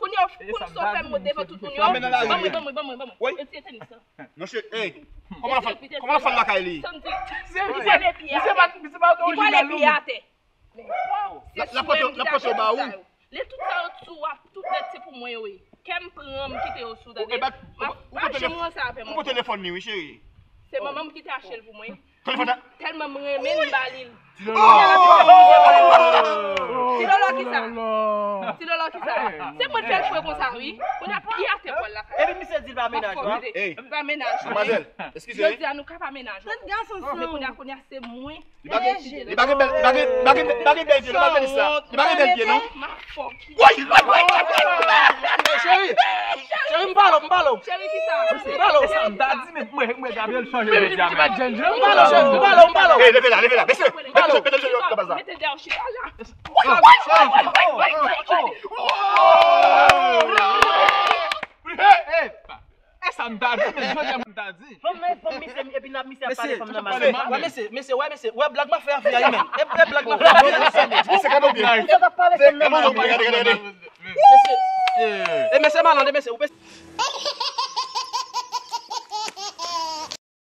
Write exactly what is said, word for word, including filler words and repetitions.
Kounye a, kounye a sa w fè m wont devan tout moun yo. Ban mwen, ban mwen, ban mwen, ban mwen, ban mwen. Wi. Retire tenis lan. Non, cheri, ey. Kòman la fann, kòman la fann lakay li? Santi. Li vole pye atè. Li vole pye atè. L ap pote, l ap pote yo ba ou. Lè tout sa yo sou w ap tout nèt se pou mwen yo ye. Kè m pran m kite yo sou, tande. M ap pa janm ranse avè mwen. Ou pote telefòn li, wi, cheri. Se manman m ki te achte l pou mwen. Telefòn nan. Tèlman m renmen l, m ba li l. Ti Lolo ki sa? Ti Lolo ki sa? Se mwen fè l fwe konsa, wi. Kounye a pye atè pou al lakay. Epi misye di l pa mennaj ou. Ey. Pa mennaj ou. Madmwazèl, eskize. Jodi a nou ka pa mennaj ou. Tèt gason san. Men kounye a, kounye a se mwen. Li pa gen, li pa gen bèl, li pa gen, li pa gen, li pa gen bèl pye, non, pa tande sa. Li pa gen bèl pye, non. Woy, woy, woy, woy, woy. Cheri, cheri, m pale w, m pale w. Cheri, ki sa? M pale w. Sa m ta di, men mwen, mwen, Gabriel chanje jodi a, men. M pale w, cheri, m pale w, m pale w. Ey, leve la, leve la. Mesye, mete mesye, mete mesye yo nan baz la. Mete dèyè w chita la. Ey, ey. E sa m ta di, men jodi a m ta di. Fanm nan e fanm misye, epi n ap misye ap pale fanm nan mal. Mesye, wè mesye, mesye, wè mesye, wè blag m ap fè a fi a, wi, men. E, e blag m ap fè a fi a, wi, men. Mesye, gade w byen. Ou sot ap pale fanm nan mal. Gade, gade, gade. Mesye. E mesye malande, mesye, ou pe